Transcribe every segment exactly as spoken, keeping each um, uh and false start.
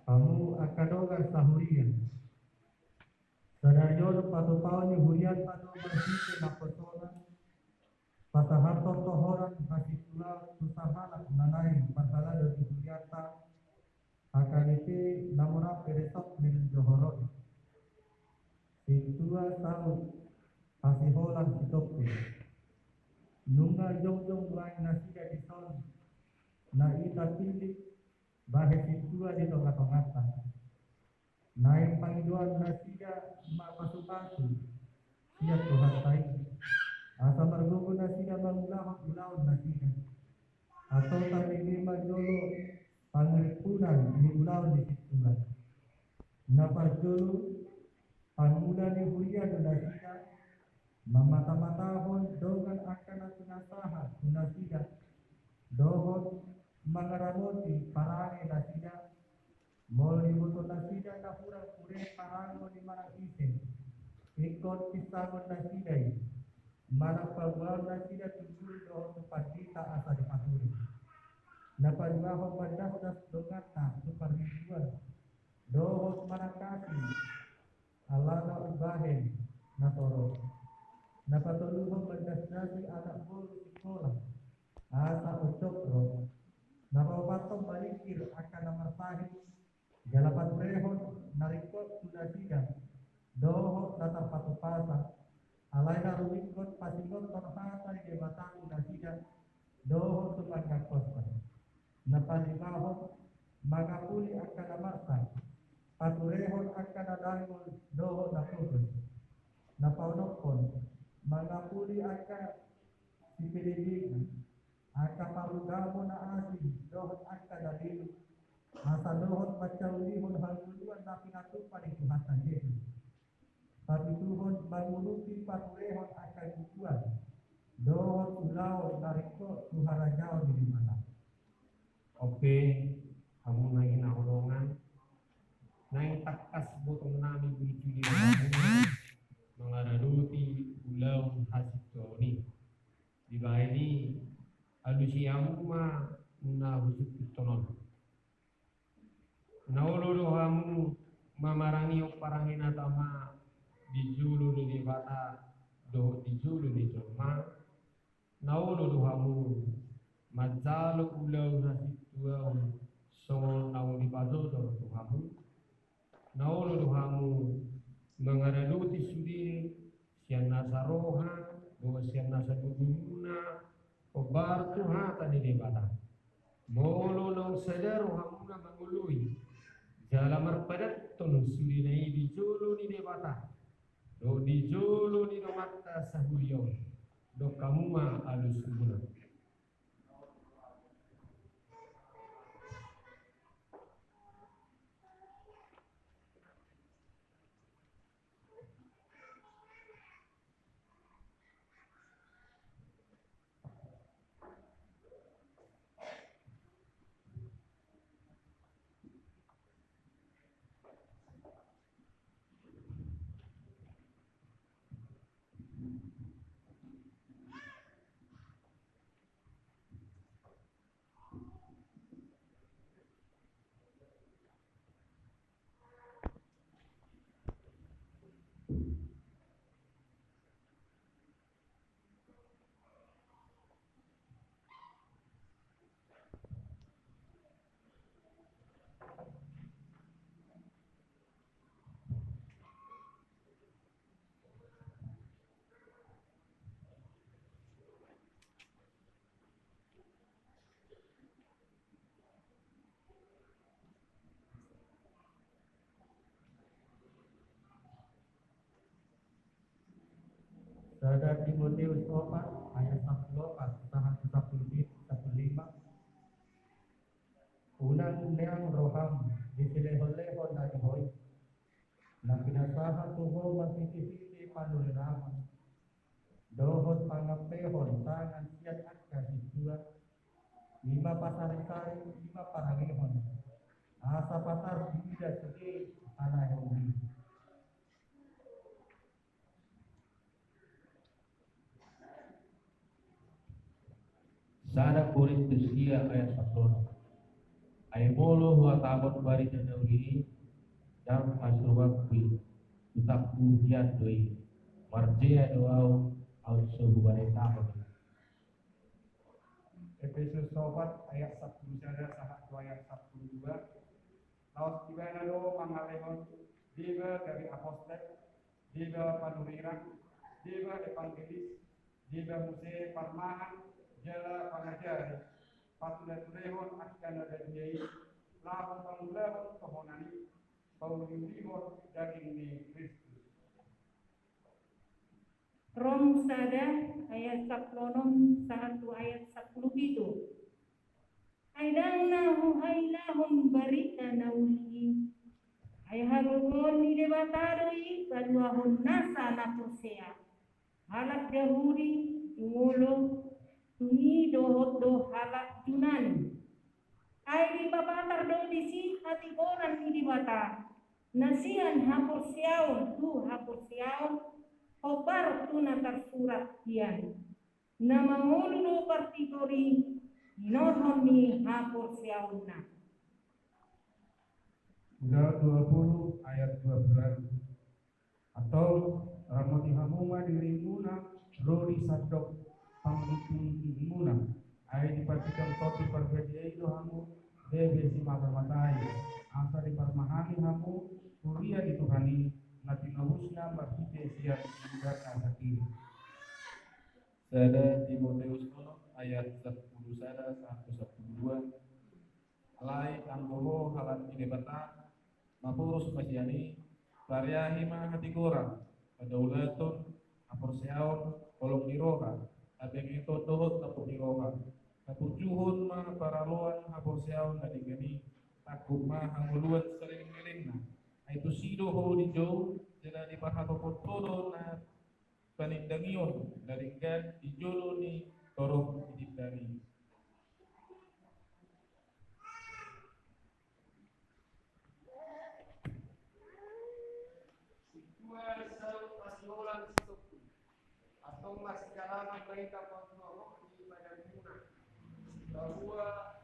Hamu angka dongan sahuria. Sadari on patupaon ni hurianta do marhite naposona, pasahathon tohonan hasintuaon tu sahalak na naeng parhalado di hurianta, H K B P Nomor A P Resort Medan Johor i. Sintua saut, hasiholan sitompul. Nunga jongjong nuaeng nasida dison, na i tapillit bahen sintua di tongatonganta. Naeng pangidoan nasida ma pasupasu sian Tuhanta i, asa margogo nasida mangulahon ulaon nasida. Antong tarlumobi ma jolo pangarimpunan ni ulaon ni sintua. Na parjolo, pangula ni huria do nasida, mamatamatahon dongan angka na pinasahat tu nasida, dohot mangaramoti parange nasida, molo diboto nasida na hurang hure parangon ni manang ise, ingkon pinsangon nasida i, manang paboaon nasida tu guru dohot tu pandita asa dipature. Na paduahon mandasdas donganta tu parmingguan, dohot manangkasi alana umbahen na torop. Na patoluhon mandasdasi anak boru sikola, asa ondop ro. Na paopathon malikkir angka na marsahit, jala paturehon na ringkot tu nasida, dohot na tarpatupa, alai na rumingkot pasingothon hata ni Debata tu nasida, dohot tu pangiangkonta. Na palimahon, mangapuli angka na marsak, paturehon angka na dangol dohot na pogos. Na paonomhon, mangapuli angka sipelebegu, angka parugamo na asing dohot angka na leleng, asa dohot manjaulihon hangoluan na pinatupa ni Tuhanta Jesus. Papituhon, mangurupi paturehon angka guguan dohot ulaon na ringkot tu harajaon ni Debata. Ope, hamu na hinaholongan, naeng tangkas botonnami burju ni rohamuna mangaradoti ulaon hasintuaon i. Dibahen i, alusi hamu ma na husungkunhon on. Na olo do hamu mamarangehon parange na tama di jolo ni Debata dohot di jolo ni jolma. Na olo do hamu manjalo ulaon hasintuaon songon naung dipajojor tu hamu. Na olo do hamu mangaradoti sude sian nasa roha dohot sian nasa gogomuna, hombar tu hata ni Debata. Molo naung sada rohamuna mangoloi jala marpadathon sudena i di jolo ni Debata dohot di jolo ni donganta sahuria on, dok hamu ma alusmuna. Sada Timoteus opat ayat sampulu opat sahat tu sampulu pitu, sampulu lima. Unang lean roham di silehonlehon na di ho i, na pinasahat tu ho marhitehite panurirang dohot pangampehon tangan sian angka sintua, i ma pasarisari, i ma parangehon, asa patar diida sude hanaeon i. Sada Korintus sia ayat sampulu onom. Ai molo huhatahon barita na uli i, ndang hasomampi, utangku hian do i. Marjea do ahu, aut so hubaritahon i. Efesus opat ayat sampulu sada sahat tu ayat sampulu dua. Laos ibana do mangalehon deba gabe apostel, deba panurirang, deba evangelis, deba muse parmahan jala pangajari, patulehon angka na badia i, laho pangulahon tohonan i, pauliulihon daging ni Kristus. Rom sada ayat sampulu onom sahat tu ayat sampulu pitu. Ai ndang na huhailahon barita na uli i. Ai hagogoon ni Debata do i paluahon nasa na porsea. Halak Jahudi, tung olo, tung i dohot do halak Junani. Ai dipapatar do disi hatigoran ni Debata, na sian haporseaon tu haporseaon, hombar tu na tarsurat hian. Na mangolu do partigor i, hinorhon ni haporseaonna. Uda dua puluh ayat dua puluh. Antong, ramoti hamu ma dirimuna ro di sandok pangintinginmuna. Ai dipartigor Tondi Parbadia i do hamu gabe simatamatai, asa diparmahami hamu huria ni Tuhan i, na tinobusna marhite sian ibudanna sandiri. Sada Timoteus onom ayat sampulu sada sahat tu sampulu dua. Alai anggo ho halak ni Debata, na poros ma sian i, pariahi ma hatigoran, hadaulaton, haporseaon, holong ni roha, habengeton dohot tampuk ni roha. Haburjuhon ma paraloan haporseaon na denggan i, tangkup ma hangoluan saleleng-lelengna. Ai tusi do ho dijou, jala diparhatopon ho do na panindangion na denggan di jolo ni torop ni tindangi. Sintua saut hasiholan sitoppu. Antong marsidalangan ma hita patua roh ni badanmuna. Bahua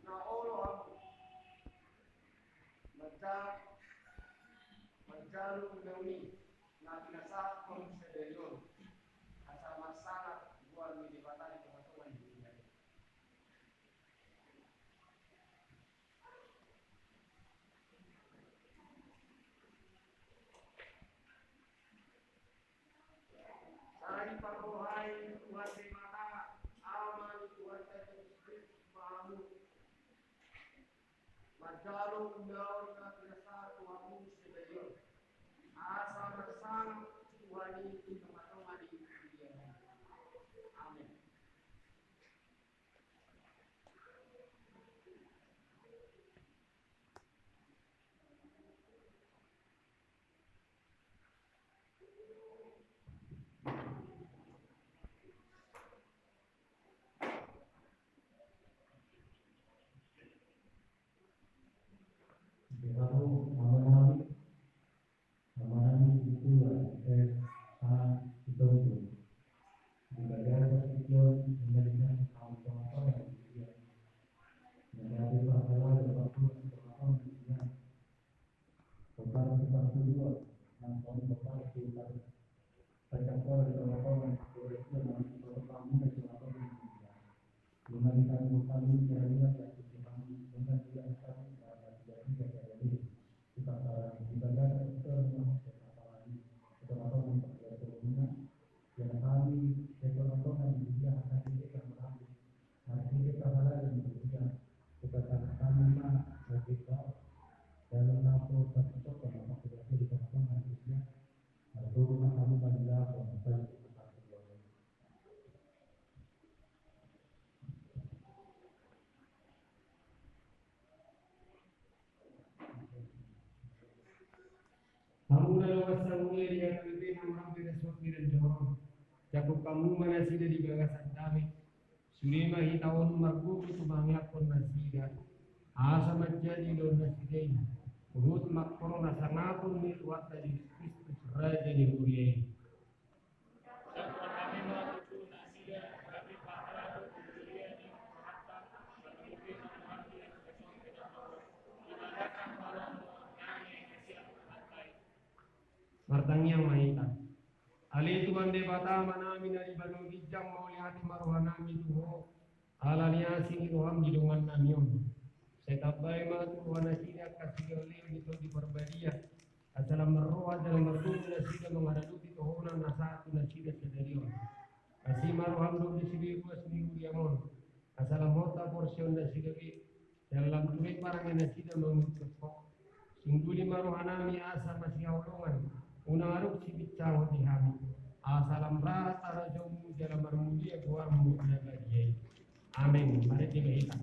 na olo hamu. Manjalo, manjalo ulaon i. Na pinasahat hamu sadari on, asa marsangap goar ni Debata di tongatonga ni dunia i. Sai parrohai Tuhan Debata, Ama ni Tuhanta Jesus Kristus ma hamu. Manjalo ulaon na pinasahat tu hamu sadari on, asa marsangap Tuhan i di tongatonga ni dunia. Amen. Di bagasan tingki on, mendalikan kaum tongatonga di dunia. Menjadi pahala dan waktu tongatonga di dunia. Tentang sifat kedua, yang paling besar kita. Tentang orang di tongatonga, orang itu yang paling besar di tongatonga. Dengan kita bertemu, kita lihat, ya, kita paham, dengan dia akan, eh, tidak, tidak terjadi. Kita, eh, di bagasan kita, kita pahami, kita pahami, kita pahami, yang kami, kita tongatonga, dia akan kita pahami. Artinya, kita halal dan dia, kita pahami, ma, kita, dalam apa, kita cocok, dalam apa, kita, kita pahami, dia. Nah, itu, ma, kami, bagi apa, bagi kita. Hamu na loas saluhutna di N L B na marambei rasuak ni ranjang on. Cakup hamu ma nasida di bagasan dame. Sude ma hita on margogo tu mangeakhon nasida. Asa manjadi do nasida i huhut mangkorhon hasangapon ni Tuhanta Jesus Kristus, Raja ni huria i. Jangkon hami ma tutu nasida, gabe pahala dohot kemuliaan di Tuhanta, saluhutna di Tuhanta Jesus Kristus. Tangiang ma hita. Ale Tuhan Debata Amanami na di banua ginjang, mauliate ma rohanami tu Ho ala ni asi ni roham di dongannami on. Sai tambai ma tu rohanasida angka silehonlehon ni Tondi Parbadia, asa lam marroha jala mardomu nasida mangaradoti tohonan na sahat tu nasida sadari on. Asi ma roham dohot disi be ruas ni huriam on, asa lam hot haporseaon nasida be, jala lam tumpak parange nasida mangihuthon Ho. Singguli ma rohanami asa masihaholongan, unang adong sibinsahon di hami, asa lam rata harajaonmu jala marmulia goarmu na badia i. Amen. Marende ma hita.